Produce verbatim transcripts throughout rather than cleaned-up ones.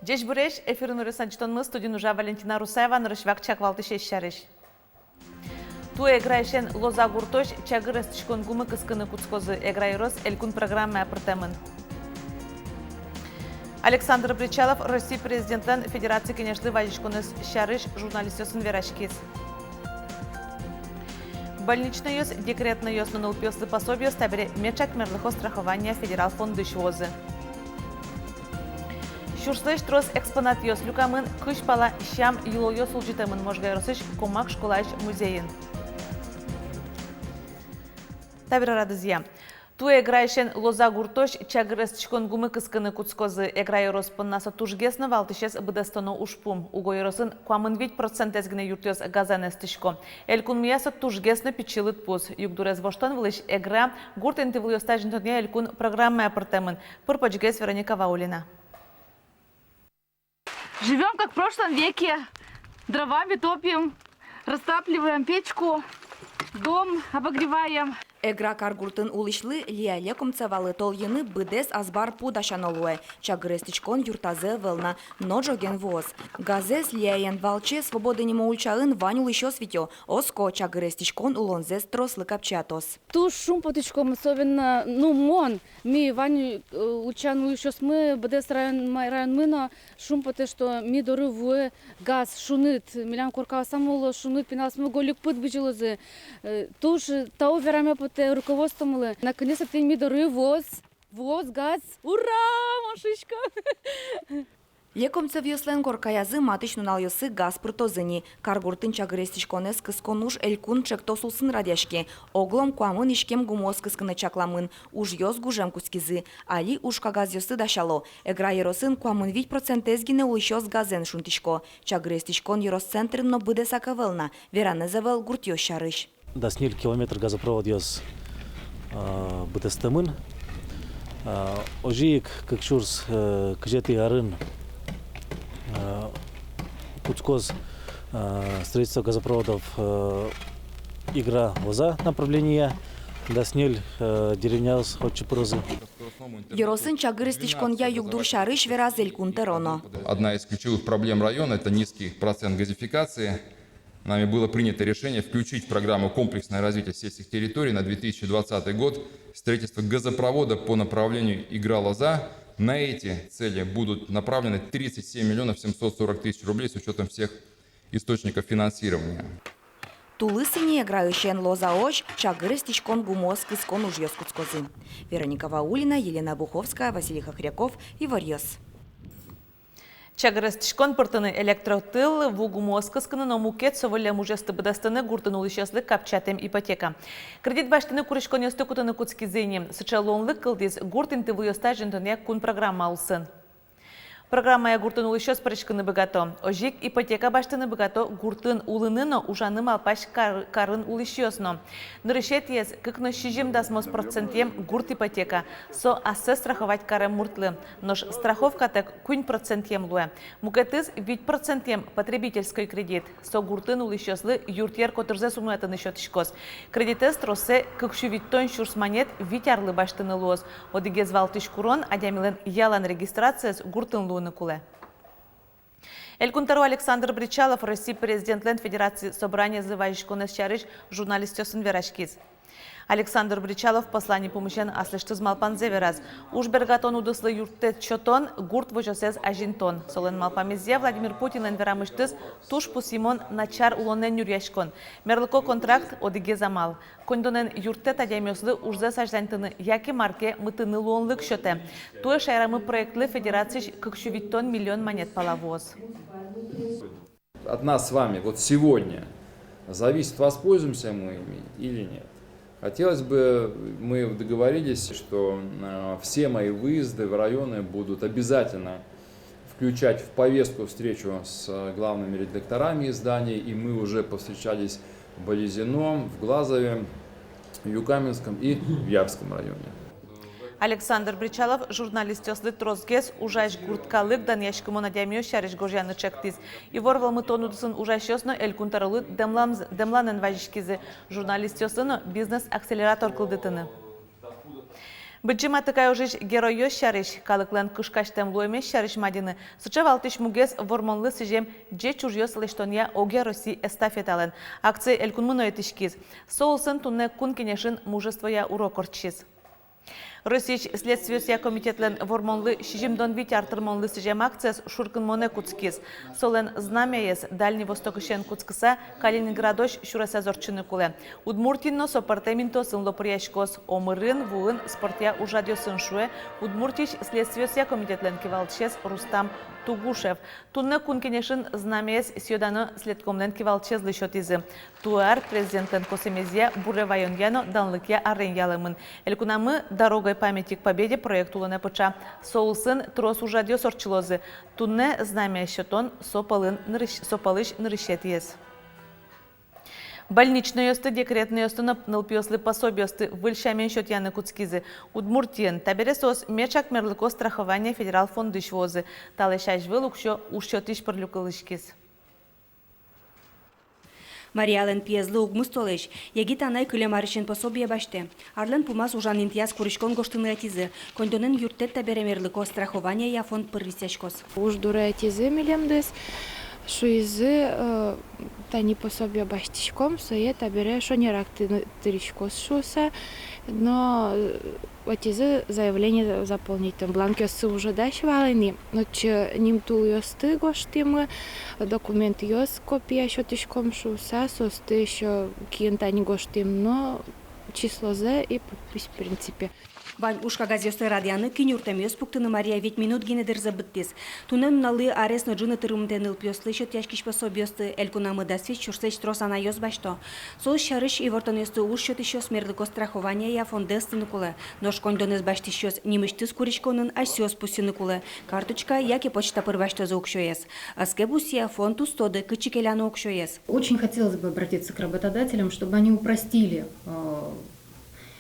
Ӟечбуресь! Эфирын «Иворъёс» адӟытонмы, студиын ужа Валентина Русаева. Нырысь вакчияк валтӥсез сярысь. Туэ Эграысен Лоза гуртозь чагыр эстӥськон гумы кыскыны кутскозы. Эгра ёрос элькун программая пыртэмын. Александр Бречалов Россия Президентлэн Федерация Кенешлы вазиськонэз сярысь журналистъёсын вераськиз. Больничнойёс, декретнойёс но нылпиослы пособиос табере меӵак мерлыко страхования федерал фондысь вуозы. Сюрслэсь трос экспонатъёс люкамын, кызь пала сям-йылолъёс улӟытэмын Можга ёросысь Комак школаысь музейын. Табере радызъя. Туэ Эграысен Лоза гуртозь чагыр эстӥськон гумы кыскыны кутскозы. Эгра ёрос понна со тужгес но валтӥсез быдэстоно ужпум. Уго ёросын куамын вить процентэз гинэ юртъёс газэн эстӥсько. Элькунмыя со тужгес но пичи лыдпус. Югдурез воштон вылысь Эгра гурт интывылъёсты азинтонъя элькун программая пыртэмын. Пыр-почгес Вероника Ваулина. Живём как в прошлом веке. Дровами топим, растапливаем печку, дом обогреваем. Эгра каргуртын улӥсьлы Лия Лекомцевалы толйыны быдэс азбар пу дасяно луэ. Чагыр эстӥськон юртазы ӧвӧл на, но ӝоген вуоз. Газэз Лияен валче Свобода нимо ульчаын вань улӥсьёс витё. Оско, чагыр эстӥськон улонзэс трослы капчиятоз. Туж шумпотӥськом, особенно, ну, мон, ми вань, э, ульчаын улӥсьёсмы, быдэс район, ма-, районмы но шумпотэ, что ми доры вуэ газ, шуныт, милям коркаосамы уло шуныт, пиналъёсмы уго лык-пыд бызьылозы. Э, туж тау вераме потэ руководствомылы. Наконец-то тӥни ми доры вуоз, вуоз газ. Ура! Мон шуисько. Лекомцевъёслэн коркаязы матысь нуналъёсы газ пыртозы ни. Каргуртын чагыр эстӥськонэз кыскон уж элькун чектос улсын радъяське. Оглом куамын иськем гумыос кыскыны чакламын. Ужъёс гужем кутскизы. Али уж кагазъёсты дасяло. Эгра ёросын куамын вить процентэз гинэ улӥсьёс газэн шунтӥсько. Чагыр эстӥськон ёрос центрын но быдэсак ӧвӧл на, веранэз ӧвӧл гуртъёс сярысь. Дас ньыль километр газопроводъёс, а, быдэстэмын. А, озьы ик кык сюрс, э, кызетӥ арын, э, кутскоз, э, строительство газопроводов, э, Игра-Лоза направления, дас ньыль, э, деревняос отчы пырозы. Ёросын чагыр эстӥськонъя югдур сярысь вераз элькун тӧро но. Одна из ключевых проблем района — это низкий процент газификации. Нами было принято решение включить в программу «Комплексное развитие сельских территорий» на две тысячи двадцатый год строительство газопровода по направлению Игра-Лоза. На эти цели будут направлены тридцать семь миллионов семьсот сорок тысяч рублей с учётом всех источников финансирования. Тулыс ини Эграысен Лозаозь чагыр эстӥськон гумыос кыскон ужъёс кутскозы. Вероника Ваулина, Елена Буховская, Василий Хохряков, «Иворъёс». Чагыр эстӥськон пыртыны, электротыл, ву гумыос кыскыны но мукет со выллем ужъёсты быдэстыны гуртын улӥсьёслы капчиятэм ипотека. Кредит басьтыны куриськонъёсты кутыны кутскизы ини. Сыӵе луонлык кылдӥз гурт интывылъёсты азинтонъя кун программа улсын. Программая гуртын улӥсьёс пыриськыны быгато. Озьы ик ипотека басьтыны быгато гуртын улыны но ужаны малпась кар-, карын улӥсьёс но. Нырысетӥез, кык но сизьым дасмос процентъем гурт ипотека. Со ассэ страховать карем муртлы. Нош страховкатэк куинь процентъем луэ. Мукетыз, вить процентъем потребительской кредит. Со гуртын улӥсьёслы юртъер котырзэс умоятыны сётӥськоз. Кредитэз троссэ кык сю витьтон сюрс манет вить арлы басьтыны луоз. Одӥгез валтӥсь курон: адямилэн ялан регистрациез гуртын луыны кулэ. Элькун тӧро Александр Бречалов Россия Президентлэн Федерация Собраниезлы вазиськонэз сярысь журналистъёсын вераськиз. Александр Бречалов послание пумысен аслэсьтыз малпанзэ вераз: уж бергатон удыслы юрттэт сётон, гурт возёсэз азинтон. Солэн малпамезъя, Владимир Путинлэн верамысьтыз туж пусйымон начар улонэн нюръяськон. Мерлыко контракт — одӥгез амал. Коньдонэн юрттэт адямиослы ужзэс азьланьтыны яке мар ке мытыны луонлык сётэ. Туэ шаерамы проектлы федерациысь кык сю витьтон миллион манет пала вуоз. От нас с вами вот сегодня зависит, воспользуемся мы ими или нет. Хотелось бы, мы договорились, что, э, все мои выезды в районы будут обязательно включать в повестку встречу с, э, главными редакторами изданий, и мы уже повстречались в Балезино, в Глазове, в Юкаменском и в Ярском районе. Александр Бречалов журналистъёслы тросгес ужась гурт калык данъяськымон адямиос сярысь гожъяны чектӥз. Ивор вӧлмытон удысын ужасьёс но элькун тӧролы дэмламз-, дэмланэн вазиськизы журналистъёслы но бизнес-акселератор кылдытыны. Быдӟым Атыкай ожысь геройёс сярысь, калыклэн кышкасьтэм луэмез сярысь мадьыны, сыӵе валтӥсь мугез Вормонлы сӥзем ӟеч ужъёс лэсьтонъя огъя Россия эстафеталэн. Акция элькунмы но ӧтиськиз. Со улсын туннэ Кун Кенешын мужествоя урок ортчиз. Россиысь Следствиосъя комитетлэн Вормонлы сизьымдон вить ар тырмонлы сӥзем акциез шуркынмонэ кутскиз. Солэн знамяез Дальний Востокысен кутскыса, Калининградозь сюресэз ортчыны кулэ. Удмуртиын но со пӧртэм интыосын лопыръяськоз: омырын, вуын, спортъя ужрадъёсын, шуэ Удмуртиысь Следствиосъя комитетлэн кивалтӥсез Рустам Тугушев. Туннэ Кун Кенешын знамяез сӥё-дано следкомлэн кивалтӥсезлы сётӥзы. Туэ ар президентлэн косэмезъя буре ваёнъя но данлыкъя арен ялэмын. Элькунамы «Дорогой памяти к Победе» проект улонэ пыӵа. Со улсын трос ужрадъёс ортчылозы. Туннэ знамя сётон со пӧлын нырысь-, со пӧлысь нырысетӥез. Больничнойёсты, декретнойёсты но нылпиослы пособиосты выль сямен сётъяны кутскизы. Удмуртиын табере соос меӵак мерлыко страхование федерал фондысь вуозы. Талэсь азьвыл уксё ужсётӥсь пыр люкылӥськиз. Мариялэн пиезлы укмыс толэзь. Егит анай кылем арысен пособие басьтэ. Арлэн пумаз ужан интыяз куриськон гожтыны ӧтизы. Коньдонэн юрттэт табере мерлыко страхованиея фонд пыр висъяськоз. Уж дуры ӧтизы милемдыз, шуизы, э, тани пособие басьтӥськом, сое табере шонерак ты-, тыриськоз шуыса. Но, э, ӧтизы заявление заполнить, там бланкъёссы уже дась вал ини. Отчы нимтулъёсты гожтӥмы, документъёс копия сётӥськом шуыса, соосты ещё киын тани гожтӥм но, числозэ и подпись в принципе. Вань уж кагазъёсты радъяны, кинь юрттэмъёс пуктыны Мария вить минут гинэ дырзэ быдтӥз. Туннэ нуналлы арес но ӝыны тырмымтэ нылпиослы сётъяськись пособиосты элькунамы дас вить сюрслэсь трос анайёс басьто. Соос сярысь ивортонъёсты уж сётӥсьёс мерлыко страхованиея фондэ ыстыны кулэ. Нош коньдонэз басьтӥсьёс нимысьтыз куриськонын асьсэос пусйыны кулэ: карточка яке почта пыр басьтозы уксёез. Ӧз ке пусъя, фонд уз тоды, кытчы келяно уксёез. Очень хотелось бы обратиться к работодателям, чтобы они упростили, э,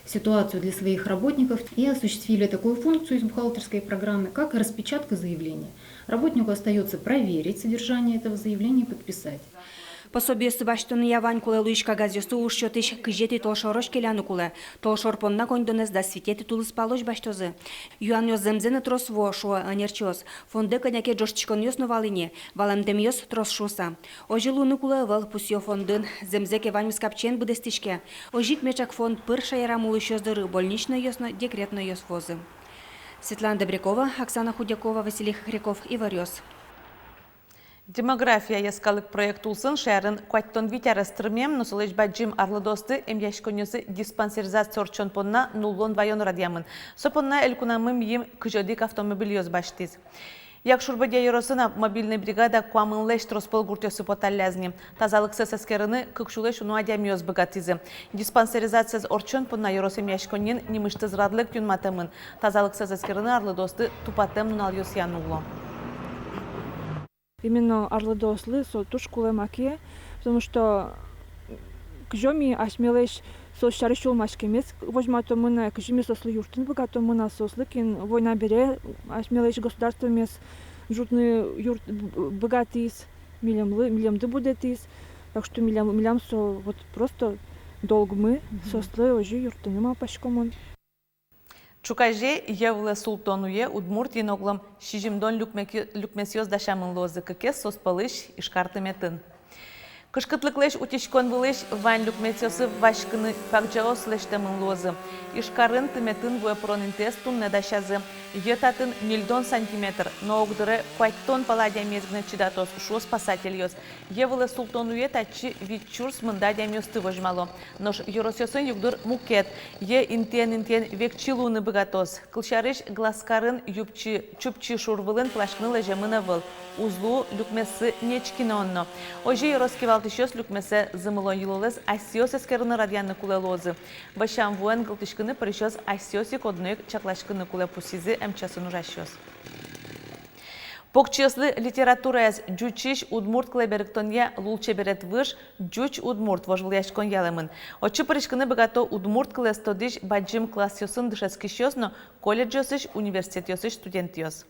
ситуацию для своих работников и осуществили такую функцию из бухгалтерской программы, как распечатка заявления. Работнику остаётся проверить содержание этого заявления и подписать. Пособиосты басьтонъя вань кулэ луись кагазъёсты уж сётӥсь кызетӥ толшорозь келяны кулэ. Толшор понна коньдонэз дас витетӥ тулыспалозь басьтозы. Юанъёс зэмзэ но трос вуо, шуо ӧнерчиос. Фондэ кӧня ке ӝожтӥськонъёс но вал ини, валэмтэмъёс трос шуыса. Озьы луыны кулэ ӧвӧл, пусъё фондын. Зэмзэ ке ваньмыз капчиен быдэстӥське. Озьы ик меӵак фонд пыр шаерамы улӥсьёс доры больничнойёс но декретнойёс вуозы. Светлана Добрякова, Оксана Худякова, Василий Хохряков, «Иворъёс». «Демография» йӧскалык проект улсын шаерын куатьтон вить арес тырмем, но солэсь бадӟым арлыдоосты эмъяськонниосы диспансеризация ортчон понна нуллон-ваён радъямын. Со понна элькунамы мийым кызь одӥг автомобильёс басьтӥз. Якшур-Бӧдья ёросын мобильной бригада куамынлэсь трос пол гуртъёсы поталляз ни. Тазалыксэс эскерыны кык сюлэсь уно адямиос быгатӥзы. Диспансеризациез ортчон понна ёрос эмъяськонниын нимысьтыз радлык юнматэмын. Тазалыксэс эскерыны арлыдоосты тупатэм нуналъёсъя нулло. Именно арлыдоослы со туж кулэ маке, потому что кызьы ми асьмелэсь соос сярысь сюлмаськемез возьматомы на, кызьы ми соослы юрттыны быгатомы на, соослы, кин война бере асьмелэсь государствомес ӝутны юрт-, б-, б-, быгатӥз, милемлы, милемды будэтӥз. Так что милям, милям со вот просто долгмы, мгм, соослы озьы юрттыны малпаськомы. Ӵуказе йӧ вылэ султон уе Удмуртиын оглом сизьымдон люкме-, люкмесъёс дасямын луозы, кыкез соос пӧлысь Ижкар тыметын. Кышкытлыклэсь утиськон вылысь вань люкмесъёсы васькыны пагӟаос лэсьтэмын луозы. Ижкарын тыметын вуэ пырон интыез туннэ дасязы. Йӧ татын ньыльдон сантиметр, но огдыре куатьтон пала адямиез гинэ чидатоз, шуо спасательёс. Йӧ вылэ султон уе татчы вить сюрс мында адямиосты возьмало. Нош ёросъёсын югдур мукет. Йӧ интыен-интыен векчи луыны быгатоз. Кылсярысь, Глазкарын Юпчи, Чупчи шур вылын пыласькыны лэземын ӧвӧл. Уз луы люкмессы нечкино но. Озьы ёрос кивалтӥсьёс люкмесэ зымылон йылолэз асьсэос эскерыны радъяны кулэ луозы. Вӧсям вуэн гылтӥськыны пырисьёс асьсэос ик одно ик чакласькыны кулэ, пусйизы МЧС-ын ужасьёс. Покчиослы литератураез ӟучысь удмурт кылэ берыктонъя лулчеберет выж «Ӟуч удмурт» вожвылъяськон ялэмын. Отчы пыриськыны быгато удмурт кылэз тодӥсь бадӟым классъёсын дышетскисьёс но колледжъёсысь, университетъёсысь студентъёс.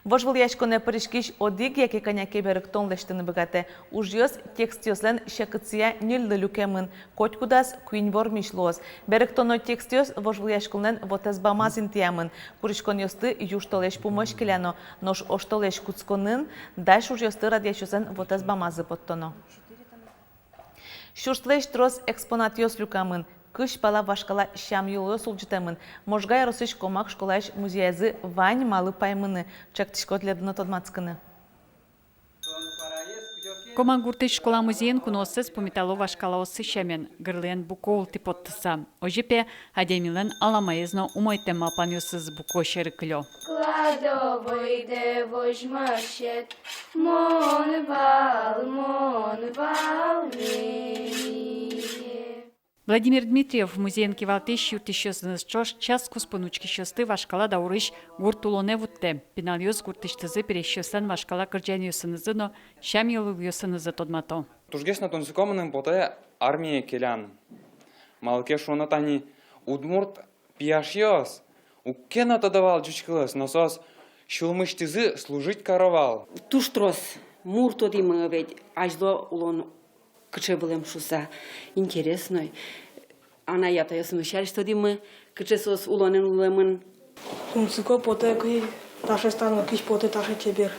Вожвылъяськонэ пыриськись одӥг яке кӧня ке берыктон лэсьтыны быгатэ. Ужъёс текстъёслэн секытсыя ньыльлы люкемын, котькудаз куинь вормись луоз. Берыктоно текстъёс вожвылъяськонлэн вотэс бамаз интыямын. Куриськонъёсты южтолэзь пумозь келяно, нош оштолэзь кутсконын дась ужъёсты радъясьёслэн вотэс бамазы поттоно. Сюрслэсь трос экспонатъёс люкамын, кызь пала вашкала сям-йылолъёс улӟытэмын. Можга ёросысь Комак школаысь музеязы вань малы паймыны, чектӥсько тӥледлы но тодматскыны. Комак гуртысь школа музейын кунооссэс пумитало вашкалаоссы сямен, гырлыен буко ултӥ поттыса. Озьы пе, адямилэн аламаез но умойтэм малпанъёсыз буко сьӧры кылё. Кладовойдэ возьмасед, мон вал, мон вал нее. Владимир Дмитриев, музейын кивалтӥсь, юрттӥсьёсыныз ӵош час куспын учкисьёсты вашкала даурысь гурт улонэ вуттэ. Пиналъёс гуртысьтызы пересьёслэн вашкала кырӟанъёсынызы но сям-йылолъёсынызы тодмато. Тужгес но тунсыко мыным потэ армие келян. Малы ке шуоно, тани удмурт пияшъёс уг ке но тодо вал ӟуч кылэз, но соос сюлмысьтызы служить каро вал. Туж трос мур тодӥмы ведь, азьло улон кыӵе вылэм шуыса, интересной. Анай-атайёсмы сярысь тодӥмы, кыӵе соос улонын улэмын. Тунсыко потэ, кызьы таӵе станокысь потэ таӵе чебер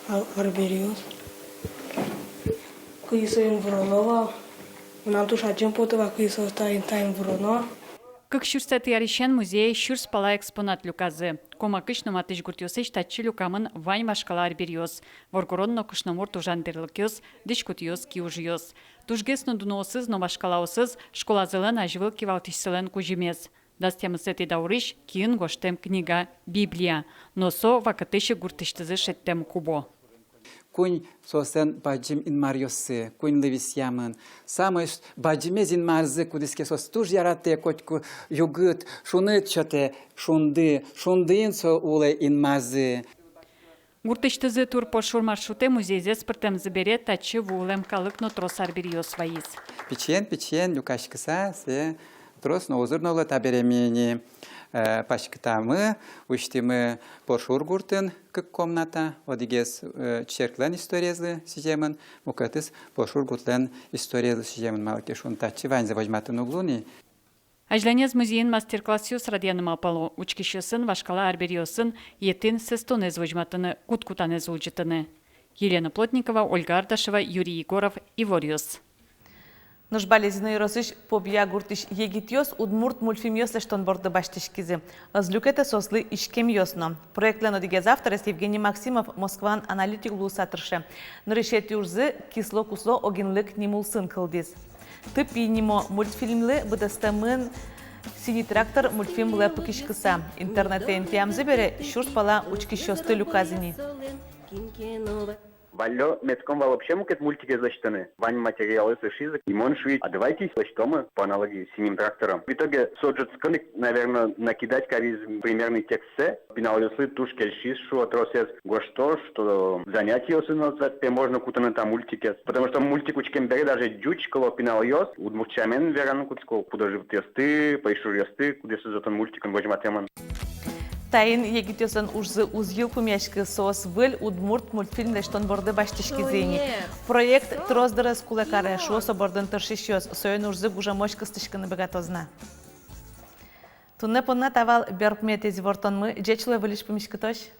а-, арбериос. Кызьы соин выроно вал. Мынам туж адӟеме потэ вал, кызьы соос таин, таин выроно. Кык сюрсэтӥ арысен музее сюрс пала экспонат люказы. Комакысь но матысь гуртъёсысь татчы люкамын вань вашкала арбериос, воргорон но кышномурт ужан тӥрлыкъёс, дӥськутъёс, киужъёс. Тужгес но дуноосыз но вашкалаосыз — школазылэн азьвыл кивалтӥсьсылэн кузьымез. Дас тямысэтӥ даурысь киын гожтэм книга — Библия. Но со вакытысь ик гуртысьтызы шедьтэм кубо. Куинь соослэн бадӟым инмаръёссы, куиньлы висъямын. Самой с-, бадӟымез инмарзы, кудӥз ке соос туж яратэ, котьку югыт, шуныт сётэ, Шунды, Шундыын со улэ инмарзы. Гуртысьтызы тур-пошур маршрутэ музейзэс пыртэмзы бере татчы вуылэм калык но трос арбериос вайиз. Пичиен-пичиен люкаськыса, сое трос но узыр но луэ. Табере ми ини, э, паськытамы, усьтӥмы Пошур гуртын кык комната, одӥгез, э, черклэн историезлы сӥземын, мукетыз Пошур гуртлэн историезлы сӥземын, малы ке шуоно, татчы ваньзэ возьматыны уг луы ни. Азьланез музейын мастер-классъёс радъяны малпало, учкисьёсын вашкала арбериосын етӥн сэстонэз возьматыны, кут-кутанэз улӟытыны. Елена Плотникова, Ольга Ардашева, Юрий Егоров, «Иворъёс». Нош Балезино ёросысь Побъя гуртысь егитъёс удмурт мультфильмъёс лэсьтон борды басьтӥськизы. Ӧз люкетэ соослы иськемъёс но. Проектлэн одӥгез авторез Евгений Максимов Москваын аналитик луыса тырше. Нырысетӥ ужзы «Кисло-кусло огинлык» ним улсын кылдӥз. «Тыпи» нимо мультфильмлы быдэстэмын «Синий трактор» мультфильм вылэ пыкиськыса. Интернетэ интыямзы бере сюрс пала учкисьёсты люказ ини. Валлё медком вал вообще мукет мультикез лэсьтыны. Вань материалъёс ышизы, и мон шуи: «А давайте лэсьтомы по аналогии с «Синим трактором»». В итоге со ӝутскын ик, наверно, накидать кариз примерный текстсэ. Пиналъёслы туж кельшиз, шуо, тросэз гожто, что занятиосын но, пе, можно кутыны та мультикез. Потому что мультик учкем бере даже ӟуч кыло пиналъёс, удмурт сямен вераны кутско, кудожитъёсты, пӧйшуръёсты, кудъёсыз отын мультикын возьматэмын. Таин егитъёслэн ужзы уз йылпумъяськы, соос выль удмурт мультфильм лэсьтон борды басьтӥськизы ини. Проект трос дырез кулэ каре, шуо со бордын тыршисьёс, соин ужзы гужемозь кыстӥськыны быгатоз на. Туннэ понна та вал берпуметӥ ивортонмы. Ӟеч луэ, выльысь пумиськытозь.